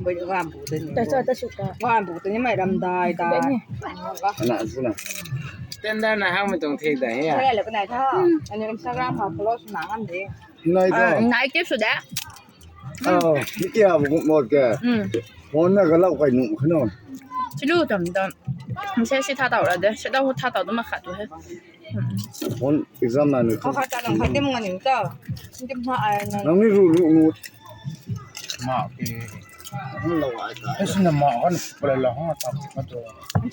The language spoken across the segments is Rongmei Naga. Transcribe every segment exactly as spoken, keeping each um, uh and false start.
Ram bu tei ni. Ta cha ta suk ta. Ram bu tei ni mei ram dai ta. Dai ni. Ana suna. Tender na hang mei tuang thek dai ya. Kaya le kanai tha. Ani Instagram ha follow suna ngam de. Nai ta. Nai tip su de. Oh, ni kia bu mo ke. Phone na ka lau kai nu khano. Chilu tam tam. Mse si tha tau ra de. Se dau tha tau tu ma khat tu he. Phone exam na ni. Kha kha ta nang kha tim nga ni ta. Tim ha ai na. Nang ni ru ru nu. Ma ke. Hang lau ai ta. Ai suna ma han pala la ha ta ma tu.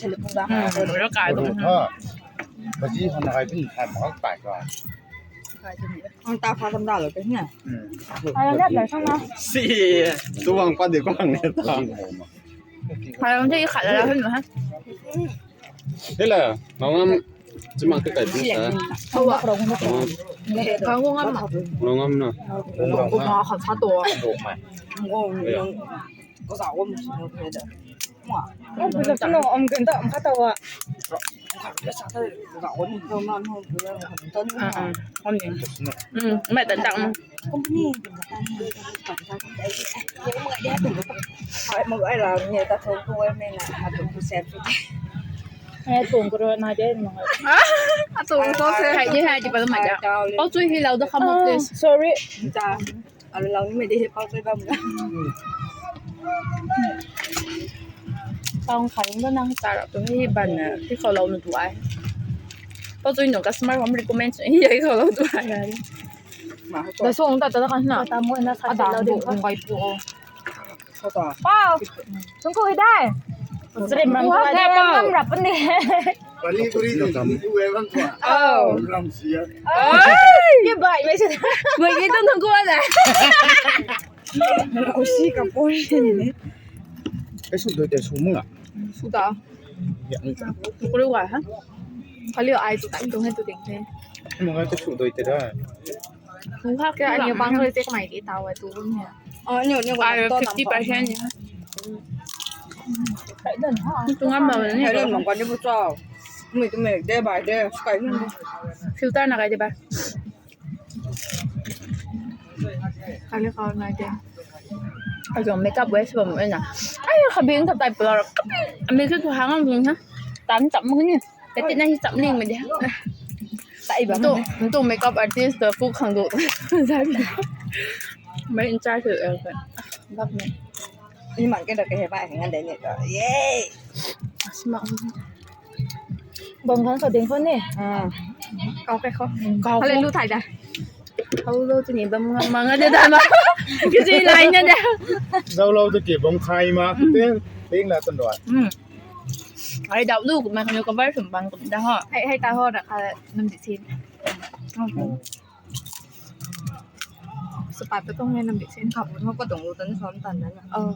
Chale pung da. Ru kai tu. Ha. Baji han kai bin ha ma kai ka. Ang ta kha tam da lo te na. Ai na la sang na. Si. Tu wang pa de ko ang ne ta. Hai, ang thei khat la hwn ha. Hela, ngam ngam, chima ke kai pun sa. Hawa. Ngam ngam na. Ngam ngam na. Ko ma khat sa to. Ko sa ko mu sa ko da. Ang pun sa no, ang ganda ang khat wa. Mai tan tak. Company. Hai, mag ai la ni ta thong ko ai mai na ha tu set. Hai, thong ko na de no. A thong ko se. Hai ni hai di pa mai da. Pau chui hi lau da kham please. Sorry. Ta. Alo lau ni mai de pau chui bam. Pau khan da nang ta ra tu hi ban na. Hi khou lau nu tu ai. Pau chui no customer hom recommend hi ai khou lau tu ai. Da song ta ta kan na. Ta mo na sa lau de kong kai pu. Pau. Sung ko dai. Srim ram ko dai. Kam ram pun de. Pani puri ni welcome to. Oh. Ram sia. Ye bai mai se. Mai ni tang tang ko la. Usi ka poi ni. Ai su doi te su mung a. Su ta. Ya ni ta. Ko ri wa ha. Kali ai tu tang tu he tu ding he. Mung ai tu su doi te da. Kung kha kya ani bang le tek mai di tau ai tu bun he. Oh, ni ni. Ai fifty percent ni. Kai dan ha. Tu ngam ma ni. Kai dan ma ko ni bu chau. Mi tu mi de bai de kai ni. Filter na kai de bai. Kali kau na de. Ai jong makeup waste bam na. Ai kha bing ka tai pula. Ami tu hang ang bing ha. Tan chap mu ni. Tati na hi chap ling ma de. Tai bam. Tu tu makeup artist tu pu khang du. Mai in charge tu. Bak ni. Ni man ke da ke he bai ngan de ni ta. Yay. Sma. Bang kan sa ding ko ni. Ah. Kau ke ko. Kau. Hallelujah thai da. Kau lo tu ni bam mang de da ma. Kisi lai na da. Zau lo tu ke bam khai ma. Teng teng la tan do. Hmm. Ai dau lu ma kan ko bar sum bang da ho. Hai hai ta ho da ka nam di sin. Sapat ta tong nai nam di sin kha bu ho ko tong lu tan som tan na. Oh.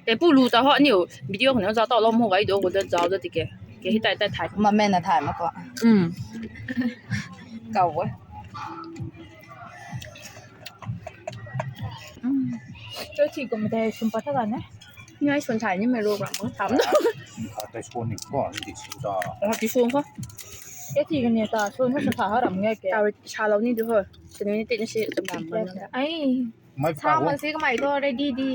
Te pu lu ta ho niu video khou na za ta lo mo gai do ko da za da ti ke. Ke hi tai tai thai. Ma men na thai ma ko. Hmm. Kau wa. Cho chi ko ma te sum pa ta ga ne. Ngai sun thai ni mai ro ram tham. Ka tai sun ni ko di sun ta. Oh, di sun ko. Ke ti ni ta sun ko sun tha ha ram nge ke. Ta sa lo ni du ho. Kani ni ti ni si sun tham ma. Ai. Mai pa sa ko. Ma si ka mai to ready di.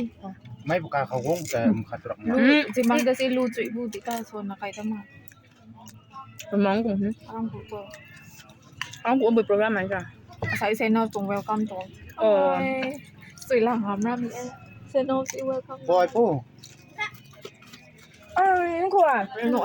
Mai pa ka khou gong ta khat rak. Lu, hmm. Jimang da si lu chui bu di ta sun na kai ta ma. Mong kung hmm. Ang ku to. Ang ku bu program ai ka. Sai sai no tung welcome to. Oh. Ai. Sui lang ham ram ni. Sai no si welcome. Boy po. Ai, ang ku a. No.